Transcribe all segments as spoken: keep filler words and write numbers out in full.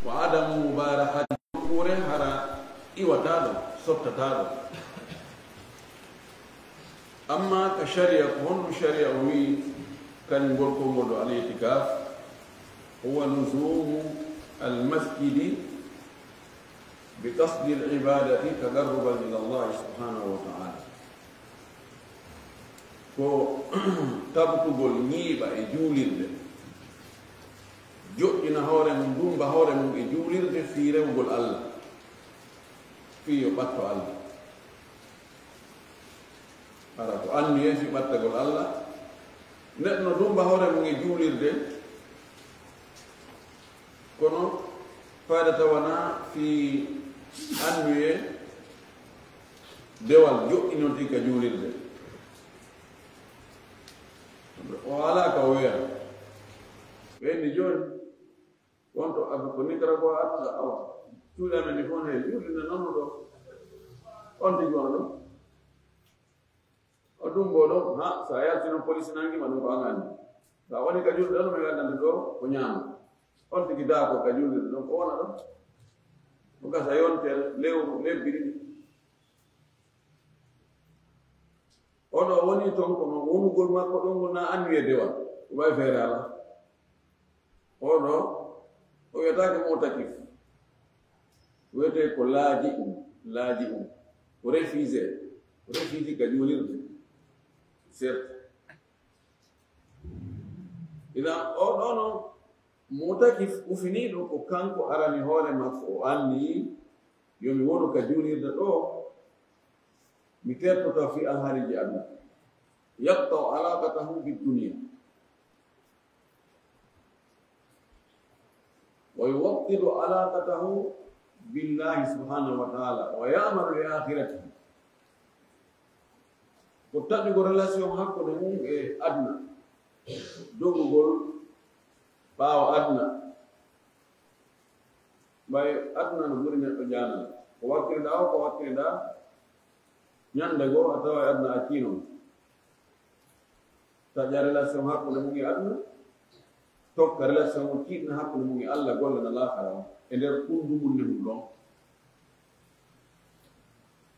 Wa adamu mubarahati, nokkure hara iwataɗo, sottataɗo. Amma ka sharia, ko honno sharia o wi, kañum ngol konngol ɗo al itikaf, huwa luzumu al masjidi bi qasdi al ibadati tagarruban ila Allah subhanahu wa ta'ala. Ko tabtugol ñiiɓa e juulirde, joɗɗina hoore mum, dumba hoore mum e juulirde fii rewgol Allah, fii yo ɓatto Allah. Hara ko anniye fii ɓattagol Allah. Neɗɗo no dumba hoore mum e juulirde, kono fayda tawana fii anniye dewal joɗɗinonti ka juulirde. O alaa ka o wiya. Ɓe inni jooni, on to Ab-, ko Nicaragua atta, awa, cuuɗi amen ɗi fof ne, juulirde noon ɗo. On tigi wano ɗo. O dumbo ɗo, ha, so a yaltino police nangi ma ɗum ko an anndi. So a woni ka julde ɗon, mi gandante ɗo ko ñaama. On tigi daa ko ka julde ɗon, ko wona ɗon. Ko gasa yontere, lewru, lebbi ɗiɗi. Oɗo woni ton, kono wonugol makko ɗon ngol na anniye dewal. Ko ɓay feere ala. Oɗo, o wiyetaake mu'takif. Wiyetee ko laaji um, laaji um. Ko refugee. Ko refugee ka juulirde. Certes. Idan, oɗo no mu'takif ufiniiɗo ko kanko arani hoore makko, o anni, yo mi wonu ka juulirde ɗo, mi tertoto fii alhaaliiji aduna. Yaqta'u alaqatahu bid dunya. Wa yuwattidu alaqatahu billahi subhanahu wa ta'ala. Wa ya'malu li akhiratihi. Ko taƴugol relation hakkunde mum e aduna. Dogugol ɓaawo aduna. Ɓay aduna no ɓuri neɗɗo jaanal. Ko wakkilɗaa o, ko wakkilɗaa ñande goo, a tawa e aduna a tiino. Taƴa relation hakkunde mum e aduna. Tokka relation on tiiɗna hakkunde mum e Allah, golle na laakara on. E nder kundu mum ne mum ɗon.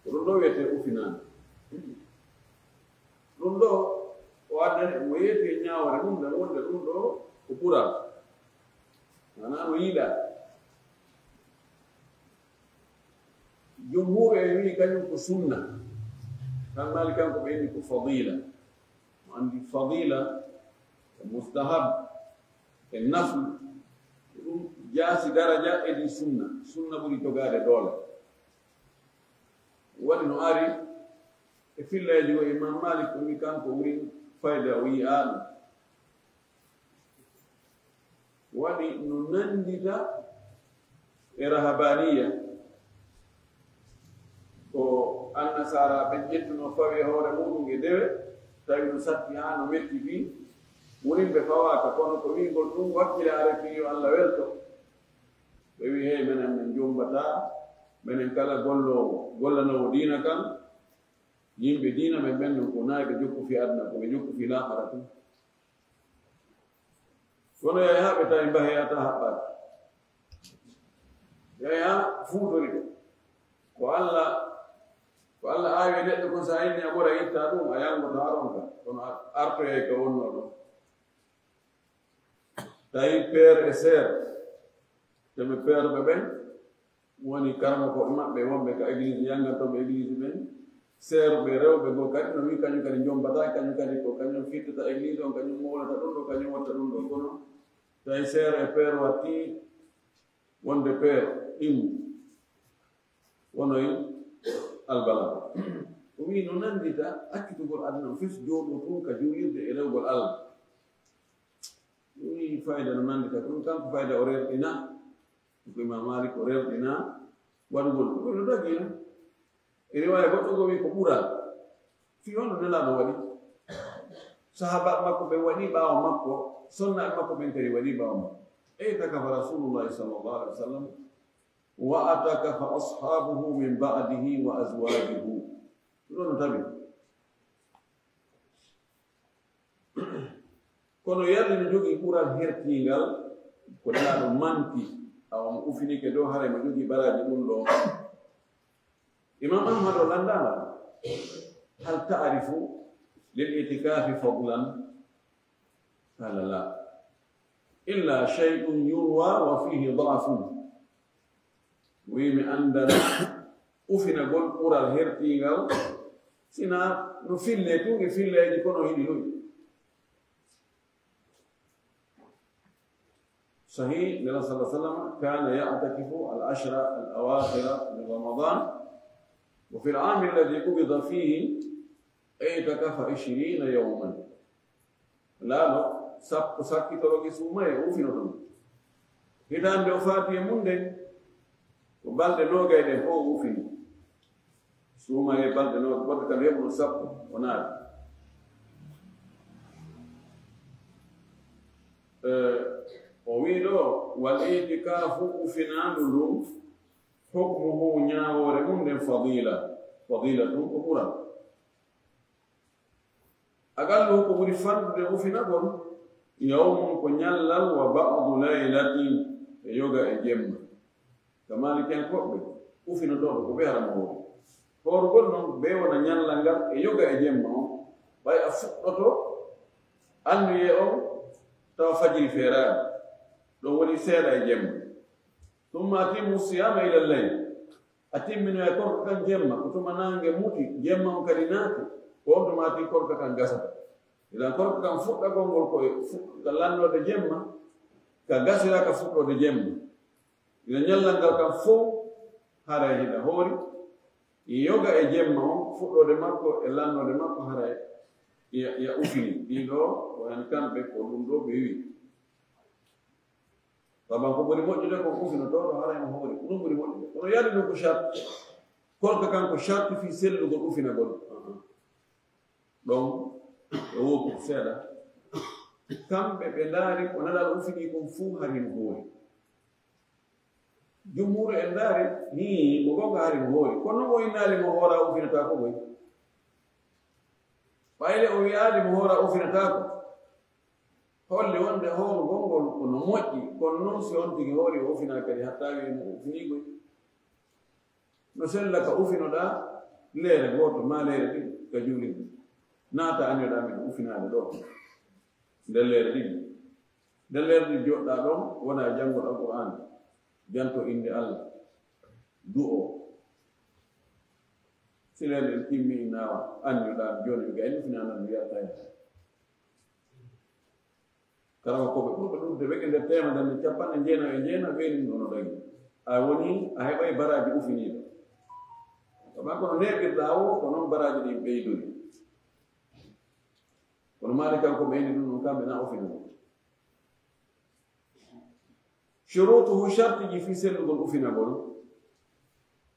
Ko ɗum ɗo wiyetee ufinaande. Ɗum ɗo, o addani, mo yeeti e ñaawre mum, nde wonde ɗum ɗo ko ɓural. Maanaa no yiɗaa. Jumhuur en wi'i kañum ko sunna. Kan Maalik kanko ɓe inni ko fadila. Mo anndi fadila, e mustahab, e nafl, ɗum jaasi daraja e ɗi sunna. Sunna ɓuri jogaade doole. Waɗi no ari e filleeji o Imam Maalik, o wi'i kanko ɓuri fayda, o yi'aa ɗum. Waɗi no nanndita e rahabaniya, ko annasaaraaɓe ƴettuno fawi e hoore muɗum e dewe, tawi no satti haa no metti fii, wurin ɓe fawaaka, kono ko wi'gol ɗum wakkilaare fii yo Allah welto. Ɓe wi'i, hey, menen min jombataa, menen kala golloowo, gollanoowo diina kan, yimɓe diina men ɓen ɗum ko nayi ɓe jokku fii aduna, ko ɓe jokku fii laakara tun. Kono yaha ɓe tawi mbaheya ta haɓɓaade. Yaha fuutori ko. Ko Alla, ko Alla aawi e neɗɗo kon, so a inni a ɓora itta ɗum, a yangoto haa ronka. Kono a artoyay ka wonnoo ɗon. Tawi père et sœur, teme père ɓe ɓen, woni karamokooɓe maɓɓe wonɓe ka église, yanngantooɓe église ɓen, seeruɓe rewɓe goo kadi, no wi'i kañum kadi jombata, kañum kadi ko kañum fittata église on, kañum mowlata ɗum ɗo, kañum watta ɗum ɗo. Kono tawi seere e peer watti wonde peer ɗimmo, wonoy albala. O wi'i no nanndita accitugol aduna on, fes jooɗo tun ka juulirde e rewgol Allah. Ɗum wi'i fayda no nanndita ɗum, kanko fayda o rerɗina. Ko Imam Malik o rerɗina waɗugol ɗum. Ɗum no dogii non. E riwaaya goɗɗo goo wi'i ko ɓural. Fii honno Nelaaɗo waɗi? Sahaabaaɓe makko ɓen waɗi ɓaawo makko, sonnaaɓe makko ɓen kadi waɗi ɓaawo makko. I'takafa Rasulullahi sallallahu alaihi wasallam, wa i'takafa ashabuhu min ba'dihi wa azwajuhu. Ɗum ɗon no tawi. Kono yalla no jogii ɓural hertiingal ko Nelaaɗo manti, Awa mo ufinike dow, haray mo jogii baraaji ɗum ɗo. Imam Ahmad o landaama, "Hal ta'rifu lil itikafi fadlan?" Qala, "La. Illa shay'un yurwa wa fihi da'fun." Wi mi anndana ufinagol ɓural hertiingal, sina no fille tun e filleeji kono hiɗi ɗum. Sahih, Nela sallallahu alaihi wasallam kana ya'takifu al-ashra al-awakhira min Ramadan, wa fil aami alladhi qubida fihi i'takafa ishrina yawman. Laalo sappo sakkitoro ki suumaye o ufino ɗum. Hitaande o faati e mum nden, ko balɗe noogay ɗen fof o ufini. Suumaye balɗe noogay, ɓurɗe kam heɓuno sappo, o naati. Eh, o wii ɗo, "Wal itikafu ufinaandu ndun, hukmuhu ñaawoore mum nden fadila." Fadila tun ko ɓural. Aqalluhu ko ɓuri fanɗude ufinagol, yawmun ko ñallal, wa ba'du laylatin e yoga e jemma. Ka Maalikiyankooɓe, ufinotooɗo ko ɓe harama hoori. Hoorugol non, ɓe wona ñallal ngal e yoga e jemma on. Ɓay a fuɗɗoto anniyee on tawa fajiri feeraani. Ɗon woni seeɗa e jemma. Thumma atimmu siyama ila layl. A timminoya korka kan jemma, ko tuma naange muti, jemma on kadi naati, ko on tuma ati korka kan gasata. Idan korka kan fuɗɗagol ngol ko e fuɗ-, ka lannoode jemma, ka gasira ka fuɗɗoode jemma. Idan ñallal ngal kan fow haray hiɗa hoori, yoga e jemma on, fuɗɗoode makko e lannoode makko haray ya, ya ufini. Ɗiɗo, ko en kamɓe ko ɗum ɗo ɓe wi. Saban ko ɓuri moƴƴude ko ufinotooɗo haray mo hoori. Ko ɗum ɓuri moƴƴude. Kono yaade ɗum ko sharti. Korka kan ko sharti fii sellugol ufinagol. Ɗon, e woo ko seeɗa. Kamɓe ɓe ndaari ko nalal ufini kon fuu hari no hoori. Jumhuuru en ndaari, hii, mo gonga hari mo hoori. Kono mo innaali mo hoora ufinataako boy. Ɓayle o wi'aali mo hoora ufinataako. Holli wonde hoorugol ngol ko no moƴƴi, kono non si on tigi hoori o ufinaa kadi hatta wi'e mo ufinii goy. No sella ka ufinoɗaa leere gooto maa leere ɗiɗi ka juulirde. Naata anniyoɗaa miɗo ufinaade ɗo. Nder leere ɗiɗi. Nder leere ɗiɗi joɗɗaa ɗon, wona e janngol Alqur'aan. Janto innde Allah. Du'o. Si leere ɗen timmi innaama anniyoɗaa jooni mi gayni ufinaanam mi yarta hen. Kala ko ɓe ɓurɓe ɗuuɗude ɓe nder teemedere nde capanɗe jeenayi e jeenayi ɓe ɗum ɗono ɗagi. A woni a heɓay baraaji ufiniiɗo. Kama kono neeɓirɗaa o, ko noon baraaji ɗin ɓeydori. Kono maali kanko ɓeydi ɗum ɗum kamɓe na ufina ɗum. Shurutuhu, shartiji fii sellugol ufinagol.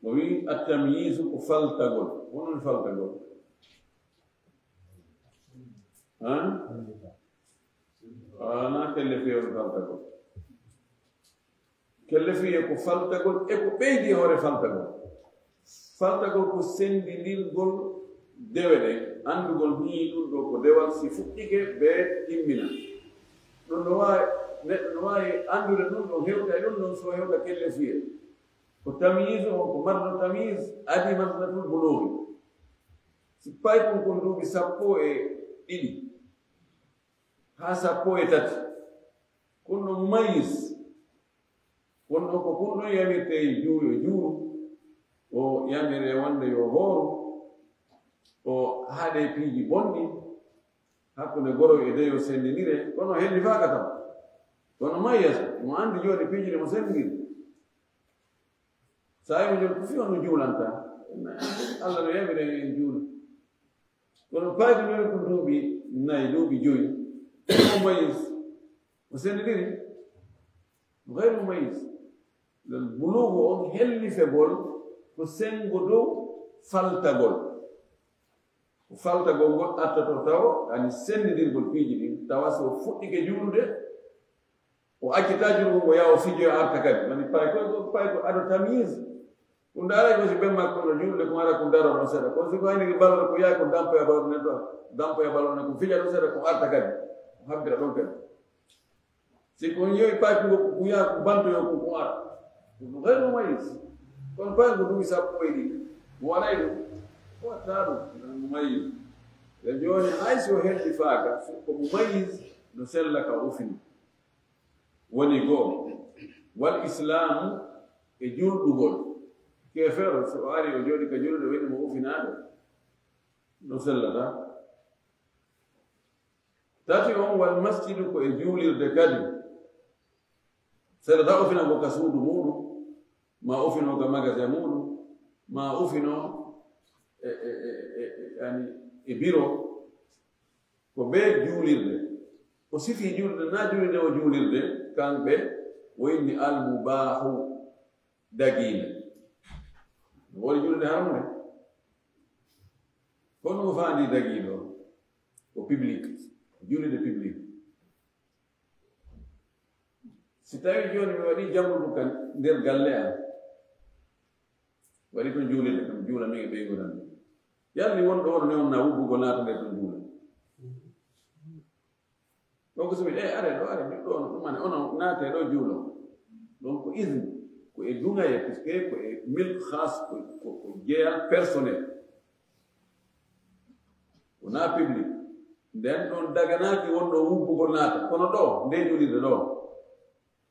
O wi at-tamyizu ko faltagol. Ko noon faltagol? Han? Ana kelle fiyol faltagol. Kelle fiye ko faltagol e ko ɓeydi e hoore faltagol. Faltagol ko sendindirgol dewe ɗen, anndugol nii ɗum ɗo ko dewal si fuɗɗike bee timmina. Ɗum no waawi, neɗɗo no waawi anndude ɗum ɗon hewta e ɗum ɗon so hewta kelle fiye. Ko tamyiizu on, ko marɗo tamyiiz, adi marhalatul buluugi. Si paykun kon duuɓi sappo e ɗiɗi haa sappo e tati, kun ɗo mumayyiz. Kun ɗo ko kun ɗon yamirte e juu-, e juuru, o yamire wonde yo hooru, o haɗe piiji bonɗi, hakkunde goro e deyo senndindire, kono hellifaaka tan. Kono mayyasa, mo anndi jooni piiji ɗe mo senndindiri. So a yii mo jooni ko fii on no juulanta. Allah no yamire en juula. Kono payti noon ko duuɓi nayi, duuɓi joyi. Ko mumayyiz. O senndindiri? Gayru mumayyiz. Nden buluugu on hellifegol ko senngo dow faltagol. Ko faltagol ngol attoto taw ani senndindirgol piiji ɗin. Tawa so fuɗɗike juulude, o accita juulugol ngo yaha o fijoya arta kadi. Mani pay ko, pay ko ado tamyiz. Ɗum daaray ko si ben makko no juulde ko ara ko daro ɗon seeɗa. Kono si ko hayni ko ballo ko yaha ko dampoya ballo nen to. Dampoya ballo nen ko fija ɗon seeɗa ko arta kadi. O habbira ɗon kadi. Si ko on yewi paaki ngo ko kuyaa ko bantoyo ko ko ara. Ko gayru mumayyiz. Kono paaki ngo duuɓi sappo e ɗiɗi. Mo waɗay ɗum. Watta ɗum. Gayru mumayyiz. E jooni hay si o heddi faaka, ko mumayyiz no sella ka ufini. Woni goo, wal islaamu e juulɗugol. Keefeero, so o ari o jooɗi ka juulde, woni mo ufinaade, no sellata. Tati on, wal masjidu ko e juulirde kadi. Sellata ufina ko ka suudu muuɗum, ma ufino ka magasin muuɗum, ma ufino e, e, e, e, e, yani, e biro. Ko bee juulirde. O sifi juulirde, na juulirde o juulirde, kamɓe o inni al mubaahu, dagiinde. No woodi juulirde haramunde. Kono ko faandi dagiiɗo, ko public, juulirde public. Si tawi jooni mi waɗi jamrudu kan nder galle am, waɗi toon juulirde kam, juula min e ɓeyngu am. Yalli wonɗo wonde on na wubbugo naata nder toon juula. Donc so mi, eh, are ɗo, are mi ɗo, on ɗum mane, ono naate ɗo juulo. Donc ko izn, ko e duŋaye, puisque ko e milk khas, ko, ko, ko jeeyal personnel. Wonaa public. Nden ɗon daganaaki wonɗo wubbugol naata. Kono ɗo, nde juulirde ɗo.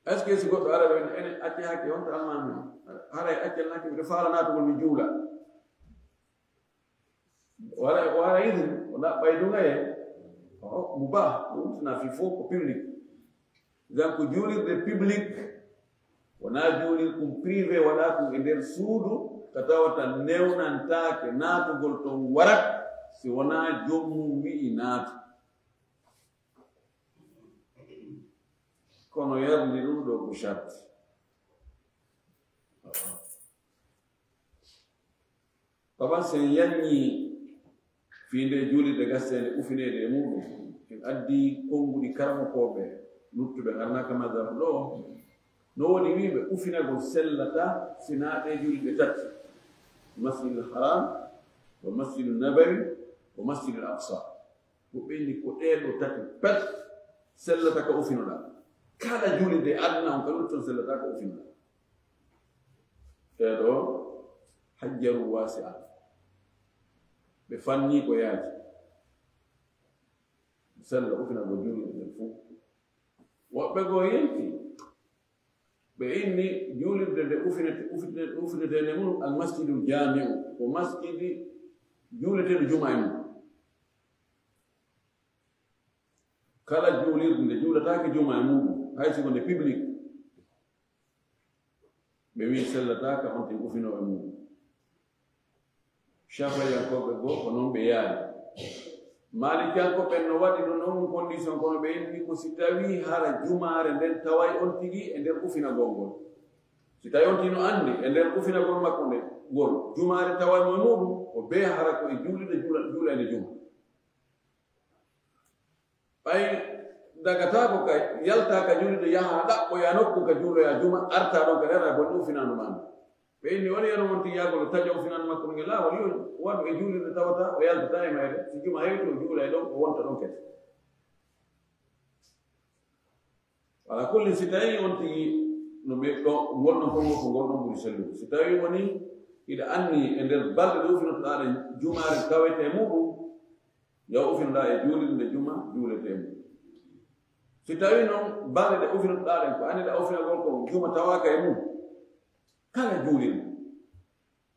Est-ce que si goɗɗo ara ɗo, en, ene acce hakke, on to almaami on? Haray accel hakke, miɗo faala naatugol mi juula. Wala, wala izin, wala ɓay duŋaye. O, mubah, ɗum wutana fii fof ko public. Idan ko juulirde public, wonaa juulirɗum privé, wonaa ɗum e nder suudu, ka tawata newnantaake naatugol ton warak, si wonaa joom mum wi'i naatu. Kono yardi ɗum ɗo ko sharti. Taban, si en yanñii fii nde juulirde gaseende ufineede e muuɗum, en addi konnguɗi karamokooɓe luttuɓe ngarnaaka madhab ɗo, no woni wiiɓe ufinagol sellata si naa ɗe juulirɗe tati, Masjidul Haram, wa Masjidul Nabawi, wa Masjidul Aqsa. Ko ɓe inni ko ɗee ɗo tati pet sellata ka ufinoɗaa. Kala juulirde e aduna on ka lutton sellata ka ufinoɗaa. Ɓee ɗo hajjaru wasi'a. Ɓe fanni ko yaaji. Sella ufina ko juulirde nden fof. Woɓɓe goo yenti. Ɓe inni juulirde nde ufinete-, ufinete-, ufineteende mum Al Masjidul Jaami'u. Ko masjidi juuleteeɗo juma e mum. Kala juulirde nde juulataake juma e muɗum, hay si ko nde public, ɓe wi'i sellataaka on tigi ufinoo e muɗum. Shafi'iyankooɓe goo ko non ɓe yaari. Maalikiyankooɓe ɓen no waɗi ɗum non condition, kono ɓe inni ko si tawii hara jumaare nden taway on tigi e nder ufinagol ngol. Si tawii on tigi no anndi e nder ufinagol makko nde ngol, jumaare taway mo e muɗum, o bee hara ko e juulirde juula-, juuleende juma. Ɓay dagataako ka, yaltaa ka juulirde, yaha ɗaɓɓoya nokku ka juuloya juma, arta ɗon ka nera bonɗi ufinaandu maa ndu. Ɓe inni, woni yano mon tigi yaagol o taƴa ufinaandu makko ndu nge laawol, yo waɗu e juulirde tawata o yaltataa e mayre, si juma hewti o juula e ɗon, o wonta ɗon kadi. Wala kulli, si tawii on tigi no ɓe ɗo, ngol ɗon konngol ko ngol ɗon ɓuri sellude. Si tawii woni hiɗa anni e nder balɗe ɗe ufinotoɗaa ɗen jumaare tawete e muɗum, yo ufinoɗaa e juulirde juma juuletee mum. Si tawii non balɗe ɗe ufinotoɗaa ɗen ko anniɗaa ufinagol ko juma tawaaka e mum, kala juulirde,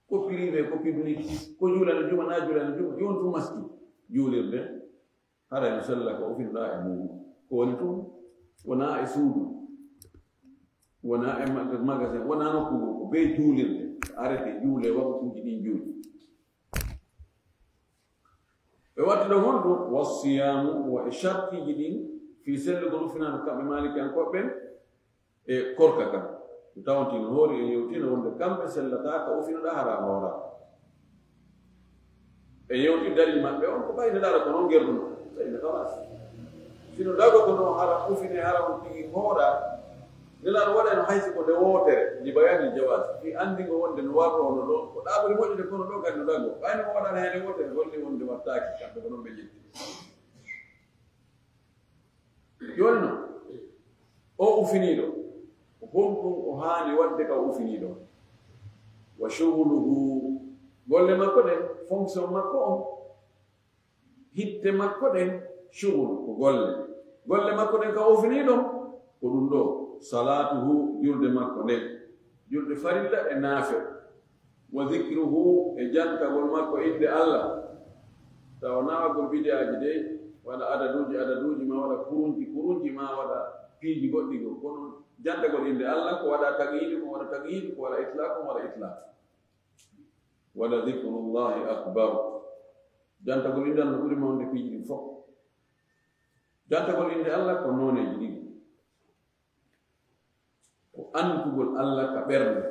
ko privé, ko public, ko juulano juma, na juulano juma, yo on tun masjid, juulirde, haray no sella ko ufinoɗaa e mum. Ko woni tun, wonaa e suudu, wonaa e mag-, magasin, wonaa nokku goo, ko bee juulirde, arete juulee waktuuji ɗin jowi. Ɓe watti ɗon honɗum? Wasiyaamu, wa e shartiiji ɗin fii sellugol ufinaandu kamɓe Maalikiyankooɓe ɓen e korka kan. Ɗum tawantino hoori en yewtino wonde kamɓe sellataa ka ufinoɗaa hara a hooraa. En yewti dalil maɓɓe on ko ɓay nde ɗaɗa ko non gerduno. Ɓay nde kalas. Sino dago ko no hara ufine hara on tigi hooraa. Nelaaɗo waɗayno hay si ko nde wootere, li bayaanil jawaaz, fii anndigo wonde no warroo no ɗoo, ko ɗaaɓori moƴƴude kono ɗoo kadi no ɗaggoo. Ɓay no o waɗaano heen e wootere, holli wonde wattaaki, kamɓe ko non ɓe ƴetti. Jooni non, O ufiniiɗo, ko honɗum o haani waɗde ka o ufiniiɗo? Wa shughluhu, golle makko ɗen, fonction makko on, hitte makko ɗen, shughlu, ko golle. Golle makko ɗen ka o ufiniiɗo, ko ɗum ɗo, salatuhu, julde makko nden, julde farilla e naafila. Wa dhikruhu, e jantagol makko innde Allah. Tawa nawagol bid'aaji dey, waɗa adaduuji, adaduuji, ma waɗa kurunji, kurunji, ma waɗa piiji goɗɗi goo. Kono jantagol innde Allah, ko waɗa taqyidi, ko waɗa taqyidi, ko waɗa itlaq, ko waɗa itlaq. Wa la dhikrullahi akbar. Jantagol innde Allah no ɓuri mawnude piiji ɗin fof. Jantagol innde Allah ko nooneeji ɗiɗi. Ko annditugol Allah ka ɓernde.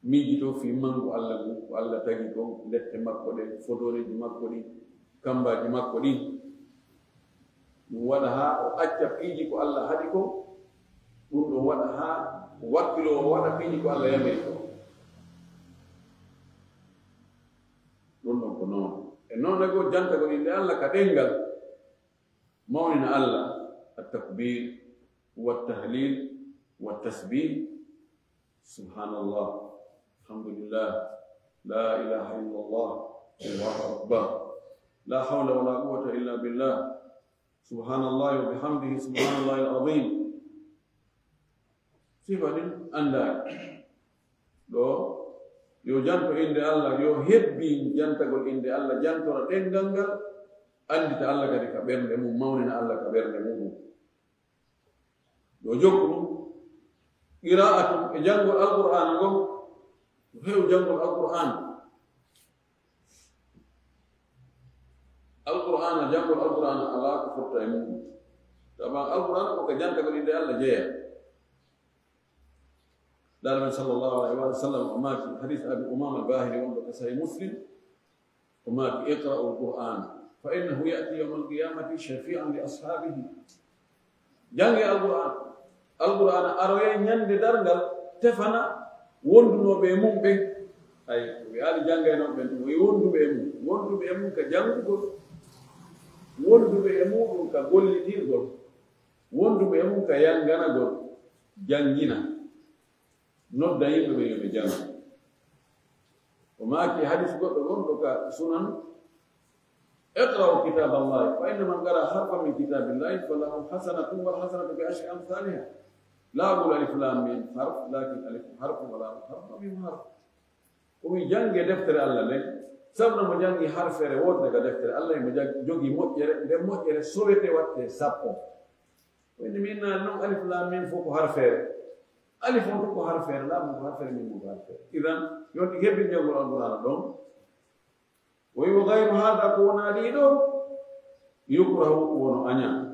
Miijito fii manngu Allah ngu, ko Allah tagi kon, lette makko ɗen, fodooreeji makko ɗin, kammbaaji makko ɗin. Ɗum waɗa haa o acca piiji ko Allah haɗi kon, ɗum ɗon waɗa haa o wakkiloo o waɗa piiji ko Allah yamiri kon. Ɗum ɗon ko noon. E noone goo jantagol innde Allah ka ɗemngal, mawnina Allah, at-takbir, wa tahlil, wa tasbih, subhanallah, alhamdulillah, la ilaha illallah, Allahu akbar, la hawla wa la quwwata illa billah, subhanallah wa bihamdihi, subhanallah al-azim. Sifa ɗin anndaaki. Ɗo, yo janto innde Allah, yo hebbin jantagol innde Allah, jantora ɗemngal ngal, anndita Allah kadi ka ɓernde mum, mawnina Allah ka ɓernde mum. Yo jokku ɗum, qira'atun, e janngol Alqur'aana ngon, yo heew janngol Alqur'aana. Alqur'aana, janngol Alqur'aana alaa ko fotta e muɗum. Sabu Alqur'aana ko ka jantagol innde Allah jeyaa. Nulaaɗo men sallallahu alayhi wa sallam o maaki, hadis Abi Umaama al-Baahili wonɗo ka Sahih Muslim, o maaki, "Iqra'u al-Qur'aan, fa innahu ya'ti yawma al-qiyaamati shafi'an li ashaabihi." Janngee Alqur'aan. Alqur'aana aroyay ñande darngal, tefana wondunooɓe e mum ɓen. Ay, ko wiyaali janngaynooɓe ɓen, ɗum o wi'i wonduɓe e mum. Wonduɓe e mum ka janngugol, wonduɓe e muɗum ka gollitirgol, wonduɓe e mum ka yannganagol, janngina. Nodda yimɓe ɓen yo ɓe janngu. O maaki hadis goɗɗo gonɗo ka Sunan, "Iqra'u kitaballahi, fa inna man qara'a harfan min kitabillahi falahu hasanatun wal hasanatu bi ashri amthaliha. La aqulu alif lam mim harf, lakin alif harfun wa lam harf wa mim harf." O wi'i, "Janngee deftere Allah nden, sabu no mo janngi harfeere wootere ka deftere Allah, mo jag-, jogii moƴƴere, nden moƴƴere sowete watte sappo." O inni, "Min naani non alif lam mim fof ko harfeere. Alif on tun ko harfeere, lam on ko harfeere, mim on ko harfeere." Idan, yo on hebbin janngol Alqur'aana ɗon. O wi'i, "Wa ghayru haadha, ko wonaa ɗii ɗoo, yukrahu, ko wono añaa."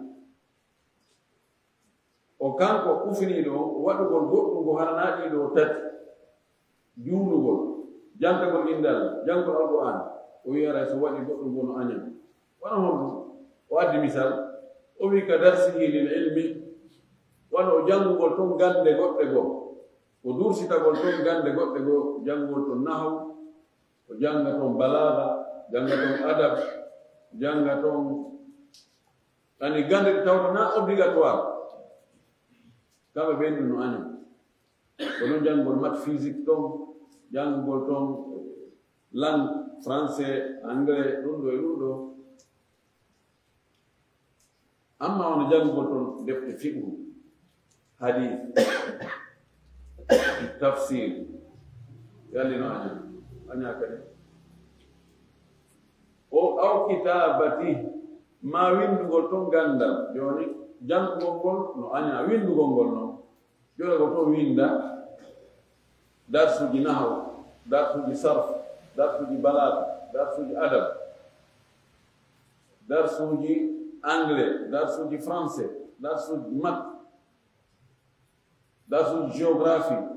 O kanko ufiniiɗo on, waɗugol goɗɗum ko hara naa ɗii ɗoo tati. Juulugol, jantagol innde Allah, janngol Alqur'aana. O wi'i, "Haray so waɗi goɗɗum ko no añan." Wano honɗum? O addi misal, o wi'i, "Ka darsihi lil ilmi, wano o janngugol ton gannde goɗɗe goo, o dursitagol ton gannde goɗɗe goo, janngugol ton nahaw, o jannga ton balaaga, jannga ton adab, jannga ton, ani gannde ɗe tawata naa obligatoire." Kamɓe ɓen ɗum no añan. Kono janngol maths, physique ton, janngugol ton langue français, anglais, ɗum ɗo e ɗum ɗo. Amma wano janngugol ton defte fiqhu, hadith, tafsir, yalli no aña, aña kadi. O aw kitabati, ma winndugol ton ganndal. Jooni, janngugol ngol no aña, winndugol ngol non. Joɗa ko toon winnda darsuuji nahaw, darsuuji sarf, darsuuji balaaga, darsuuji adab, darsuuji anglais, darsuuji français, darsuuji maths, darsuuji géographie.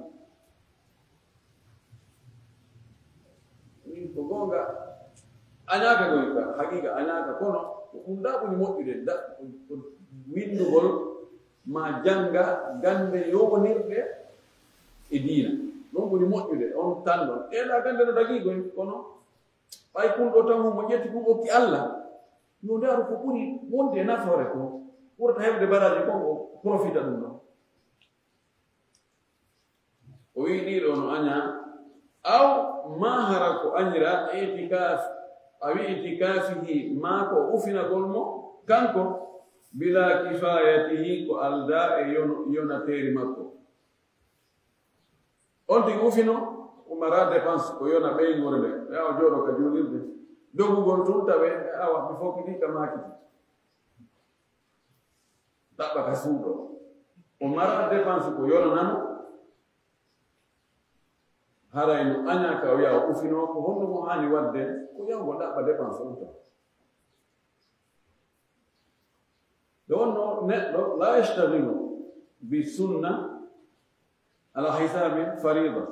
Min ko goonga, añaaka koy ka haqiiqa, añaaka, kono ko ɗum ɗaa ɓuri moƴƴude, da-, ko winndugol ma jannga gannde yowondirɗe e diina. Ɗum ɓuri moƴƴude, on tan ɗon. Ɗee ɗaa gannde no dagii koy, kono ɓay kun ɗoo tan mo ƴetti ɗum okki Allah, yo ndaaru ko ɓuri wonde e nafoore ko. ɓurata heɓde baraji kon, o profita ɗum ɗon. O wi'i ɗiɗo no aña, aw ma hara ko añira itikaf, awi itikafihi, ma ko ufinagol mo kanko, bila kifayatihi, ko alda e yono-, yonateeri makko. On tigi ufino, o mara dépense, ko yona ɓeynguure nde, ya o jooɗo ka juulirde. Dogugol tun tawe, awa, mi fokkiti ka maakiti. Ɗaɓɓa ka suuɗo. O mara dépense ko yonanano. Haray no aña ka o yaha o ufino, ko honno mo haani wadde? Ko yahugo ɗaɓɓa dépense on tan. Nde wonno neɗɗo la yashtagilu bi sunna ala hisabi farida.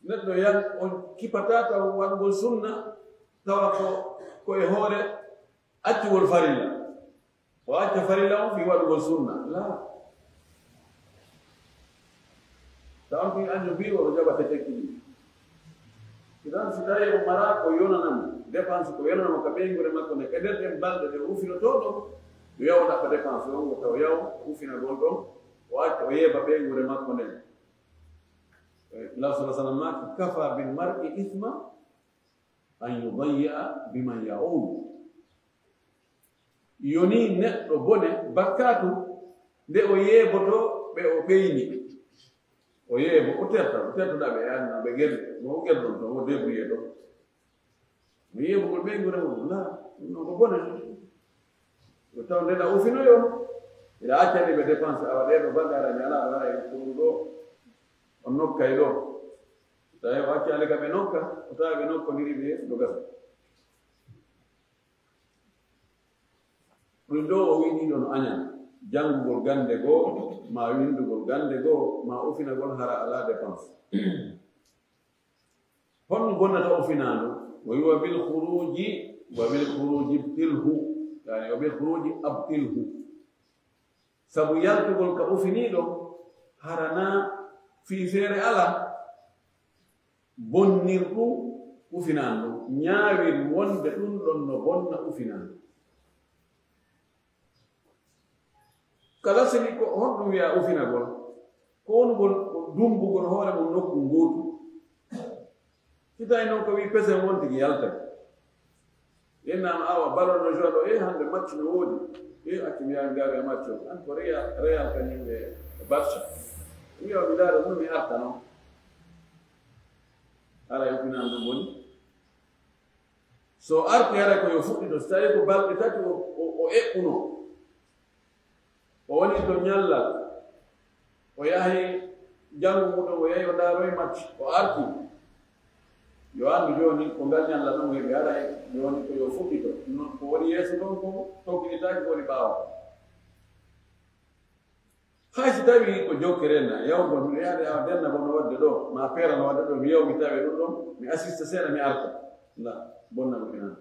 Neɗɗo yan o kipata taw waɗugol sunna tawa ko, ko e hoore accugol farilla. O acca farilla on fii waɗugol sunna. La. Taw on tigi anjo mbi oɗo jaɓa te tekki ɗi. Idan si tawi o mara ko yonanamo, dépense ko yonanamo ka ɓeynguure makko nde, ka nder ɗen balɗe ɗe o ufinotoo ɗon, yo yaw ɗaɓɓa dépense on, o taw yaw ufinagol ɗon, o acca o yeeba ɓeynguure makko nden. Eh, Law sallallahu alaihi wasallam maaki, "Kafa bil mar'i ithma an yudayya biman ya'ul." Yoni neɗɗo bone, bakkatu, nde o yeeboto ɓe o ɓeyni. O yeebo, o terta, o tertuɗa ɓe, anna ɓe gel, no o gel ɗon, no o débrouillé ɗon. Mo yeebugol ɓeynguure mum, la, ɗum ɗon ko bone. Ko taw nde na ufinoyo, ila accani ɓe dépense, awa ɗee ɗo balɗe ara mi alaa ɗo, ara e ɗum ɗo, on nokkay ɗo. Tawi o accani ka ɓe nokka, o tawi ɓe nokkodiri ɓe ɗo gasa. Ɗum ɗo o wi'i ɗiɗo no añan, janngugol gannde goo, ma winndugol gannde goo, ma ufinagol hara alaa dépense. Honno bonnata ufinaandu? O wi'i, "Wa bil khuruji, wa bil khuruji ibtilhu." Yani, "Wa bil khuruji abtilhu." Sabu yaltugol ka ufiniiɗo, hara na fii feere alaa, bonnir ɗum ufinaandu, ñaawir wonde ɗum ɗon no bonna ufinaandu. Kala sini ko honɗum wi'a ufinagol? Ko wonugol ko dummbugol hoore mum nokku ngootu. Si tawi noon ko wi pesen won tigi yaltay. Yennaama awa ballon no joie ɗo, e hannde match no woodi. E accu mi yaha mi ndaara match o. An ko Real, Real kañum e Barça. Mi wi'a mi ndaara ɗum mi arta noon. Haray ufinan ɗum woni. So arti haray ko yo fuɗɗito. So tawi ko balɗe tati o, o, o eɓɓuno. O woni to ñallal, o yahi janngo muɗum, o yahi o ndaaroyi match, o arti. Yo anndu jooni ko ngal ñallal ɗum heɓi, haray jooni ko yo fuɗɗito. No, ko woni yeeso ɗon ko tokkinitaaki ko woni ɓaawo. Hay si tawi ko jokkere na, yawgol, mi yaade awa denna bono wadde ɗo, ma peera no wadde ɗo, mi yaw mi tawe ɗum ɗon, mi assista seeɗa, mi arta. La, bonna ko ina.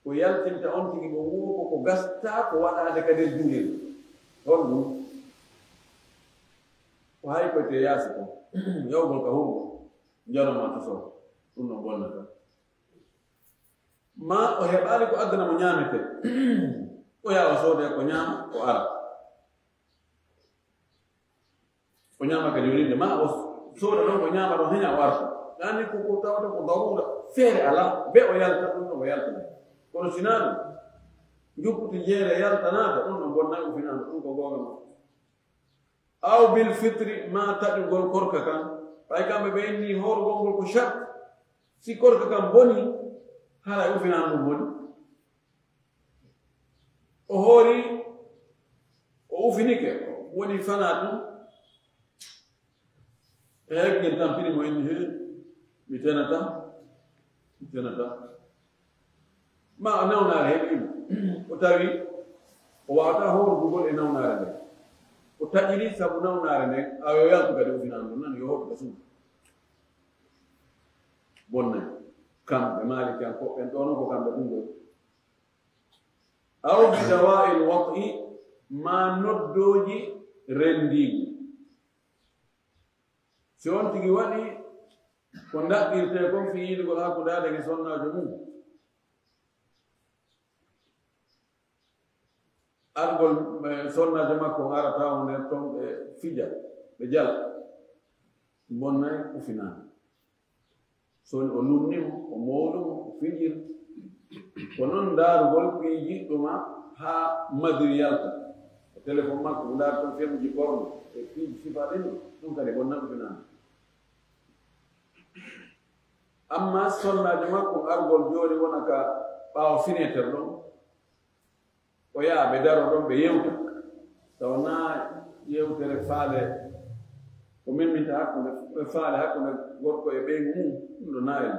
Ko yaltinta on tigi ɗo woo ko, ko gasta ko waɗaade ka nder juulirde. Honɗum? Ko hay koyte yaasi ko. Yawgol ka hurgo, njanoma to so. Ɗum no bonnata. Ma o heɓaali ko addana mo ñaamete. O yaha o soodee ko ñaama, o ara. O ñaama ka juulirde, ma o sooda ɗon, o ñaama ɗon, heña o arta. Ɗaani ko, ko tawata ko darura, feere alaa, be o yalta ɗum ɗon, o yalta ɗum. Kono si naa ɗum, njupputu jeere yalta naata, ɗum ɗon bonnay ufinaandu, ɗum ko goonga ma. Aw bil fitri, ma taƴugol korka kan. Ɓay kamɓe ɓe inni hoorugol ngol ko shart. Si korka kan boni, haray ufinaandu boni. O hoori, o ufinike, woni fanaa tun. E heɓgel tampini mo inni, "He, mi tenata, mi tenata." Ma o nawnaare heɓi mo. O tawi o waawataa hoorugol e nawnaare nden. O taƴiri sabu nawnaare nden, a yo yaltu kadi ufinaandu nan, yo hoortu ka suudu. Bonnay. Kamɓe Maalikiyankoɓe ɓen ɗoo non ko kamɓe ɗum ɗoo. Aw bi dawa'il wat'i, ma noddooji renndiigu. Si on tigi waɗi ko ndaɗɗirtee kon fii yiilugol hakkunde aade e sonnaajo mum. Argol, eh, sonnaajo makko on arata on nder ton, ɓe fija, ɓe jala. Bonnay, ufinaani. So o lumni mo, o mownu mo, o fijir. Ko non ndaarugol piiji ɗuma haa madiri yalta. E telefon makko, o ndaara ton femuji porno, e piiji sifa ɗin, ɗum kadi bonna, ufinaani. Amma sonnaajo makko argol jooni wona ka ɓaawo fineeter ɗon, o yaha ɓe daro ɗon ɓe yewta. Tawa naa yewtere faale, ko memminta hakkunde, faale hakkunde gorko e ɓeyngu mum, ɗum ɗo naa en.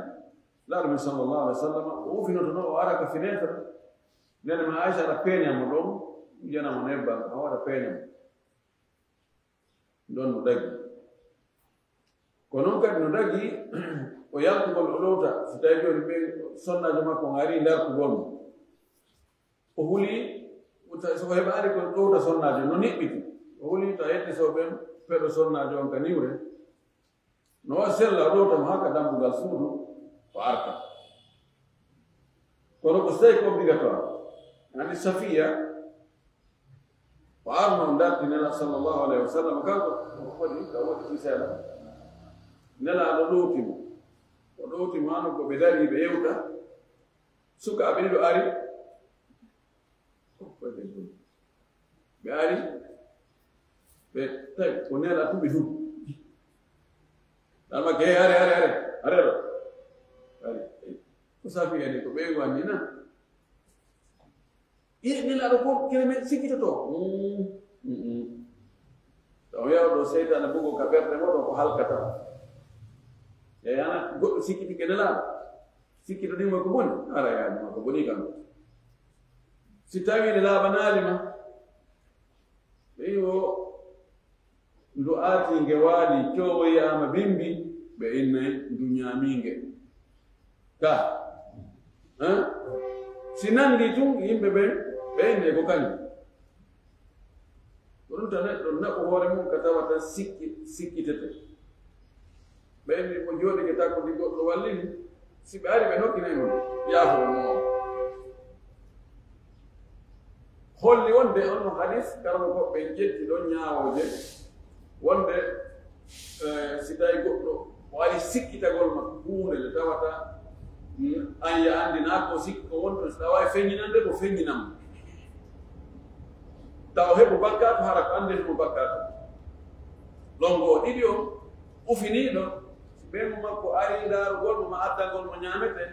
Laaɗo men sallallahu alaihi wasallam, o ufinoto no o ara ka fineeter. Nene ma Aisha aɗa peeña mo ɗon, wujana mo nebbam, o waɗa peeña mo. Ɗon no dagi. Ko non kadi no dagi, o yaltugol o ɗowta, so tawi jooni ɓe sonnaajo makko on ari dartugol mo. O huli, so o heɓaali ko ɗowta sonnaajo, no niɓɓiti. O huli to a yetti so ɓen peɗo sonnaajo on ka niwre. No o sella, o ɗowta mo haa ka dambugal suudu, o arta. Kono ko so tawi ko obligatoire. Ani Safiya, o arno o darti Nela sallallahu alaihi wasallam, kanko o waɗi, ka waɗi kisela. Nela no ɗowti mo. O ɗowti mo, hano ko ɓe dari, ɓe yewta. Sukaaɓe ɗiɗo ari. Ɓe ari, ɓe tawi ko Nela tun ɓe du. Alma ke, are, are, are, are ɗo. Ari. Ko Safiya ni, ko ɓe wanni na. Iye, Nelaaɗo ko kene men sikkitoto. Mm, mm, mm. Taw yaw ɗo seytaane bugo ka ɓerɗe mo ɗo ko halkata. E yana goɗɗo sikkiti ke Nelaaɗo. Sikkito ɗin ko boni, ara yaani ma ko boni kan. Si tawi ne laaɓanaali ma, ɓe o ndu aati nge waali, cowoyaama bimbi, ɓe innay ndu ñaami nge. Ka, hein? Si nandi tun, yimɓe ɓen, ɓe innay ko kañum. Ko ɗum tan neɗɗo naɓu hoore mum ka tawata sikki-, sikkitete. Ɓe inni mo jooɗike takko ndi goɗɗo wallini, si ɓe ari ɓe nokkinay mo, yaafo mo. Holli wonde on no hadis, karamo ko ɓe jetti ɗon ñaawooje, wonde, eh, si tawi goɗɗo o ari sikkitagol ma huunde nde tawata, mm, an ya anndi naa ko sikki ko wonto, si tawa e feññinande ko feññinam. Taw heɓu bakkaatu, hara ko anndeni mo bakkaatu. Longo o ɗiɗi on, ufiniiɗo, si ɓeyngu makko ari ndaarugol mo, ma addangol mo ñaamete,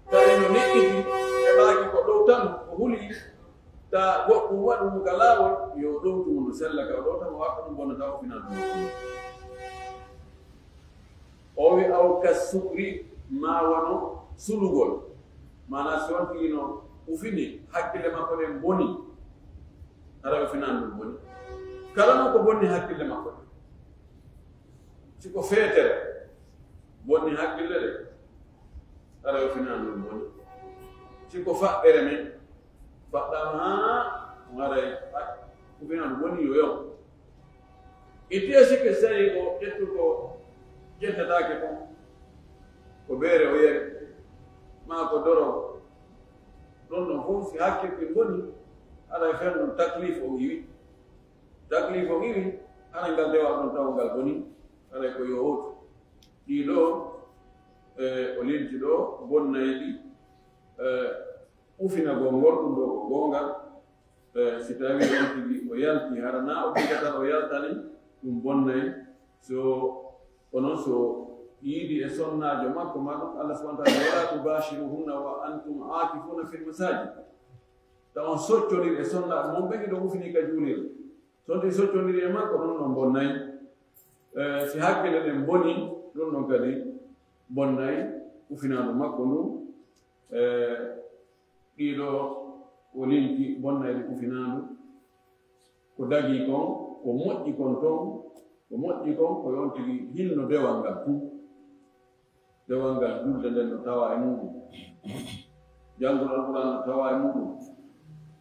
tawi no niɓɓiti, heɓaaki ko ɗowtan, o huli, ta goɗɗum waɗu mo ka laawol, yo ɗowtu mo no sella ka o ɗowta mo, warta ɗum bonnata o finaa ɗum. O wi aw ka sukri, ma wano sulugol. Maanaa si on tigi no ufini, hakkille makko ɗen boni, hara o finaa ɗum boni. Kala non ko bonni hakkille makko ɗen. Si ko feetere, bonni hakkille ɗen, hara o finaa ɗum boni. Si ko faɓɓere men, faɗɗaama haa haray, ko finaa ɗum boni yo yon. Itti e sikke, si tawi ko ƴettu ko ƴettataake kon, ko beere o yari, maa ko doro, ɗon ɗon fof si hakkille boni, haray fen ɗon taklif o iwi. Taklif o iwi, haray ngal dewa ɗon taw ngal boni, haray ko yo hootu. Ɗii ɗoo, eh, o linti ɗoo, bonnay ɗi, eh, ufinagol ngol, ɗum ɗoo ko goonga. Eh, si tawi on tigi o yalti, hara na o tigi tan o yaltani, ɗum bonnay. So, kono so yiidi e sonnaajo makko, ma ɗum Allah subhanahu wa ta'ala, "Wala tubashiruhunna wa antum aakifuna fil masajid." Taw on soccondir e sonnaaɓe mon ɓe ɗo ufini ka juulirde. So on tigi soccondiri e makko, ɗum ɗon bonnay. Eh, si hakkille ɗen boni, ɗum ɗon kadi bonnay ufinaandu makko ndu. Eh, ɗii ɗoo o linti bonnayɗi ufinaandu. Ko dagii kon, ko moƴƴi kon ton, ko moƴƴi kon, ko yon tigi hinno dewal ngal tun. Dewal ngal julde nden no tawa e muɗum. Janngol Alquraan no tawa e muɗum.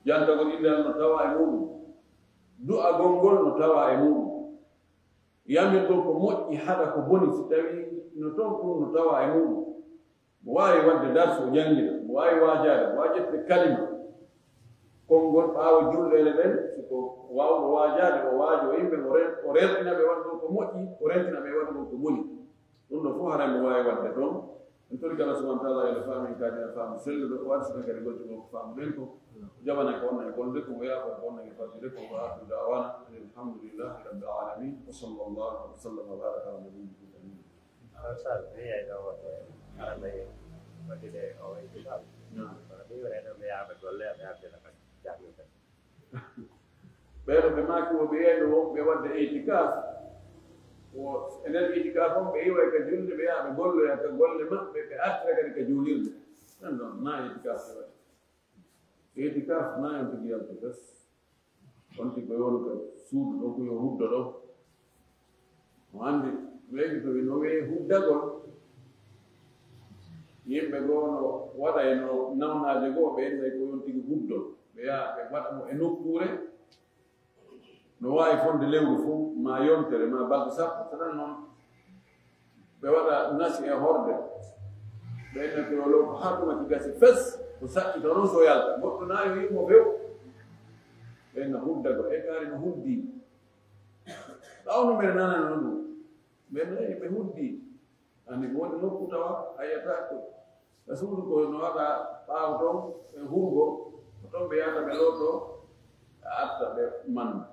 Jantagol innde Alla no tawa e muɗum. Du'agol ngol no tawa e muɗum. Yamirgol ko moƴƴi, haɗa ko boni, si tawi no ton, ɗum no tawa e muɗum. Mo waawi waɗde darsu, o janngina. Mo waawi waajaade, mo waawi ƴettude kalima. Ko Konngol ɓaawo julɗeele ɗen, si ko waawɗo waajaade, o waajo yimɓe, o ren-, o rerɗina ɓe waɗugol ko moƴƴi, o rentina ɓe waɗugol ko boni. Ɗum ɗo fof haray mo waawi waɗde toon. En tori kala subhanahu wa taala yo faamin kadi e faamu selluɗo, o waɗi sina kadi gollugol ko faamuɗen ko, o jaɓana ko wonna e gollude ko, o yaafa ko wonna e faddude ko, wa akhiru da'wana alhamdulillahi rabbil alamin, wa sallallahu wa sallam wa baraka ala nabiyyina Muhammadin. Sal, mi yiyay ɗo wonde kala ɓe waɗude o itikaaf. Naam. Kono mi wiyay ɗo ɓe yaha ɓe golle, ɓe arde no kadi jahlude. Ɓeeɗo ɓe maaki wo ɓe yiyay ɗo wonɓe waɗde itikaaf. Wo e nder itikaaf on ɓe iway ka julde, ɓe yaha ɓe golloya ka golle maɓɓe, ɓe artira kadi ka juulirde. Ɗum ɗon na itikaaf ɓe waɗi. Itikaaf na en tigi yaltu fes. On tigi ɓe wonu ka suudu ɗon ko yo huddo ɗon. Mo anndi weeɓi to ɓe no wee huddagol. Yimɓe goo no waɗa e no nawnaaje goo, ɓe innay ko yon tigi huddo. Ɓe yaha ɓe waɗa mo e nokkuure. No waawi fonde lewru fof, ma yontere, ma balɗe sappo, tan noon. Ɓe waɗa nasi e horde. Ɓe inna ko yo low ko haa tuma ki gasi fes, ko saɗɗi to noon so yalta. Goɗɗo na yo yimmo few. Ɓe inna hudda ko e kaari no huddi. Ɓaawo no mbeɗa nanano ɗum. Ɓe inna, "Eey, ɓe huddi." Ani ko woni nokku tawa a yiyata ko. E suudu ko no waɗa ɓaawo toon, e hurgo, ko toon ɓe yahata ɓe looto, a arta ɓe manna.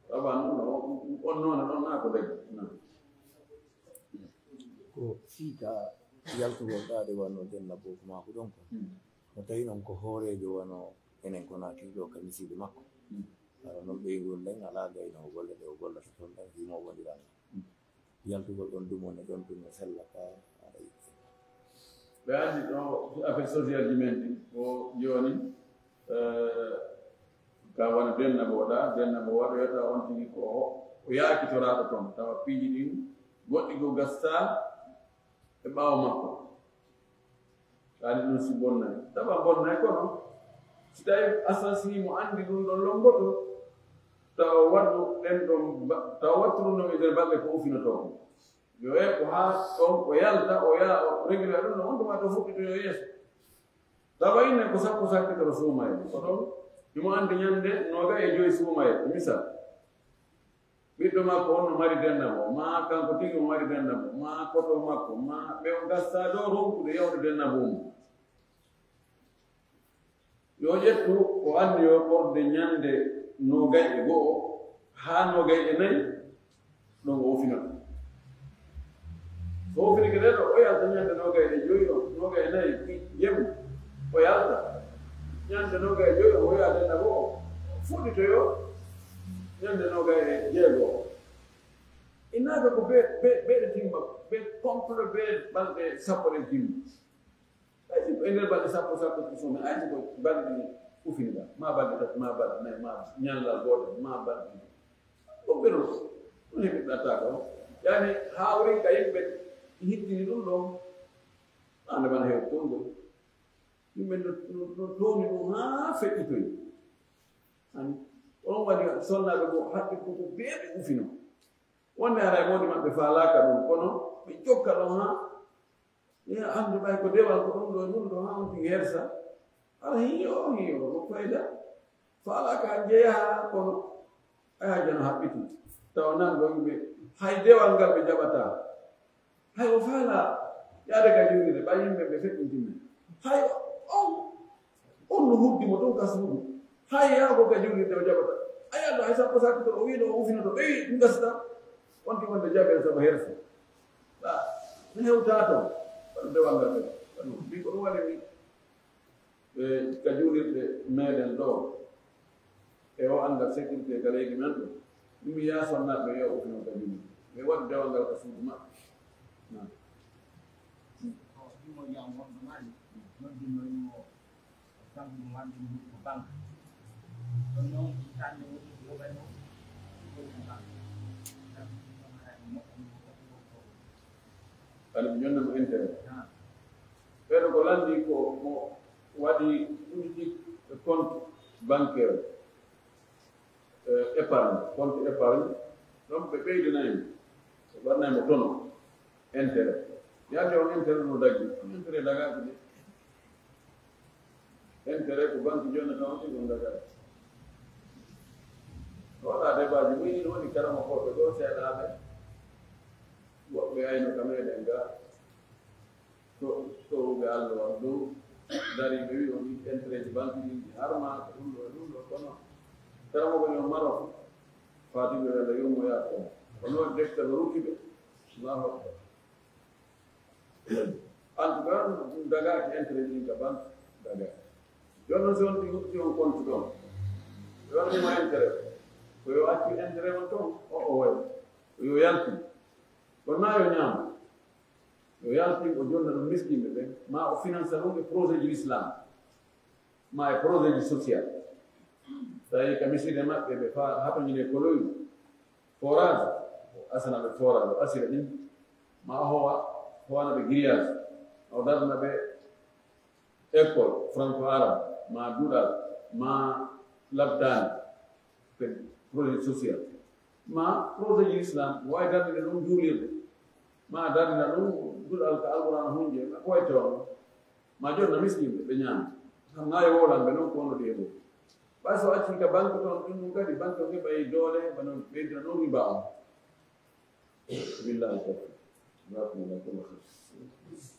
Tawa noon, on noon, noon na ko dagi. Naam. Ko fii ka yaltugol ɗaade wano Dennabo ko maa ko ɗon ko. Hmm. No tawi noon ko hooreejo wano enen ko na kiiɗo ka misiide makko. Hmm. Hara noon ɓeynguure nden alaa gayno o golle ɗe o gollata toon ɗen fii mo wondiral ngal. Hmm. Yaltugol ɗon dumo ne ɗon tun no sella ka aɗa yiɗi. Ɓe anndi ɗo affaire social ji men ɗi, ko jooni, eh, ka wano Dennabo waɗa, Dennabo waɗoyata on tigi ko o, o yaakitoraaɗo toon. Tawa piiji ɗin, goɗɗi ko gastaa e ɓaawo makko. Taani ɗum si bonnay. Tawa bonnay kono, si tawi asasi mo anndi ɗum ɗon lomboto, tawa waɗu ɗen ɗon ba-, tawa wattu ɗum ɗon e nder balɗe ko ufinotoo ko. Yo e ko haa ɗon o yalta, o yaa, o regula ɗum no on tuma to fuɗɗitoyo yeeso. Tawa inne ko sappo sakkitoro suumayee. Ko ɗon, himo anndi ñande noogay e joy suumayee, misal. Ɓiɗɗo makko on no mari Dennabo, maa kanko tigi o mari Dennabo, maa koto makko, maa ɓe o gasta ɗo ronkude yawde Dennabo mum. Yo ƴettu o anniyo ɓorde ñande noogay e go'o haa noogay e nayi, ɗon o ufinata. So o ufinike ɗe ɗo, o yalta ñande noogay e joyi ɗon, noogay e nayi jemma, o yalta. Ñande noogay e joyi ɗon, o yaha Dennabo o fuɗɗitoyo ñande noogay e jeego o. Innaaka ko be, be, beeɗe timma, be complet be balɗe sappo ɗen timma. Hay si ko e nder balɗe sappo, sappo ko sone, hay si ko balɗe ɗiɗi ufiniɗa, ma balɗe tati, ma balɗe nayi, ma ñallal gootal, ma balɗe ɗiɗi. Ɗum ɓe non, ɗum heɓiɗa taaka on. Yani, hawrin ka yimɓe hittini ɗum ɗon. Ande man heewi konngol. Yimɓe no, no, no towni ɗum haa feƴƴitoyi. Ani, on waɗi sonnaaɓe goo haqqe ko, ko beeɓe ufino. Wonde haray mawni maɓɓe faalaaka ɗum, kono ɓe jokka ɗon haa ya anndu ɓay ko dewal ko ɗum ɗo e ɗum ɗo haa on tigi hersa. Hara hiyo, hiyo, ko fayda. Faalaaka han jeyaa kono, ay hajja no haɓɓiti. Tawa nan ɗo yimɓe, hay dewal ngal ɓe jaɓataa. Hay o faalaa yaade ka juulirde, ɓay yimɓe ɓe feƴƴintinne. Hay on, on no huddi mo ɗum ka suudu. Hay yaa ko ka juulirde o jaɓata. A yi'ataa hay sappo sakkito, o wi'i ɗo o ufinoto, ɓe wi'i ɗum gasata. On tigi wonde jaɓere sabu hersa. Ɗa, mi hewtaa toon. Waɗu dewal ngal ɓe. Waɗu, min ko ɗum waɗi mi. E ka juulirɗe meɗen ɗo, e o anngal sécurité ka leydi men ɗo, ɗum mi yaa sonnaaɓe yo ɓe ufino ka juulirɗe. Ɓe waɗu dewal ngal ka suudu maɓɓe. Naam. Ko ɗum o jam wonɗo mari, noddinno ɗum o, o sabu ɗum wonde ɗum ko banque. Ɗum noon, hitaande woni ko yoɓay o, woni ko banque. Sabu ɗum ɗon haray ko moƴƴi ko ko ko. Kadi ɓe jonnamo intérêt. Naam. Ɓeeɗo ko lanndii ko mo waɗi udditi e compte bancaire, eh, épargne, compte épargne, ɗon ɓe ɓeydinay mo, ɓe waɗnay mo tono, intérêt. Yande on intérêt no daggi, on intérêt dagaaki de. Intérêt ko banque jonnata on, ɗi ɗum dagata. Waɗa débat ji mum, woni karama koɓe ɗo seeɗaaɓe. Woɓɓe ayno ka meɗen ga. To, to ɓe Allah on dow. Dari ɓe wi on ɗi intérêt ji banque ɗin ɗi harma, ko ɗum ɗo, ɗum ɗo, kono. Karama ko yo maro. Fatigue wala yummoya ko. Kono waɗi defte no rokki ɓe. Allahu Akbar. En tout cas, ɗum dagaaki intérêt ɗin ka banque, dagaaki. Jooni noon, si on ɗi huɓti on compte ɗon, ɓe waɗanima intérêt, ko yo accu intérêt on ton, o, o wayi, ko yo yaltin. Kono na yo ñaam, yo yaltin, o jonna ɗum miskinɓe ɓen, ma o finansa ɗum e projet ji l'islam, ma e projet ji social. Tawi ka miside maɓɓe, ɓe fa haɓañine koloyu, forage, o asana ɓe forage, o asira ɗin, ma o howa, howana ɓe grillage, ma o darna ɓe école franco arabe, ma duɗal, ma labtaani, ɓe projet social, ma projet ji islam, o wawi darninde ɗum juulirde, ma darnina ɗum duɗal ka alqurana hunje, ma ko wayi toon, ma jonna miskinɓe, ɓe ñaama. Kam na yo wolanɓe noon ko wonno ɗi heɓo. Ɓay so acci ka banque toon, ɗum ɗum kadi banque on heɓay doole, bano ɓeydina noon riba on. Billahi tawfiq. Jazakumullahu khairan.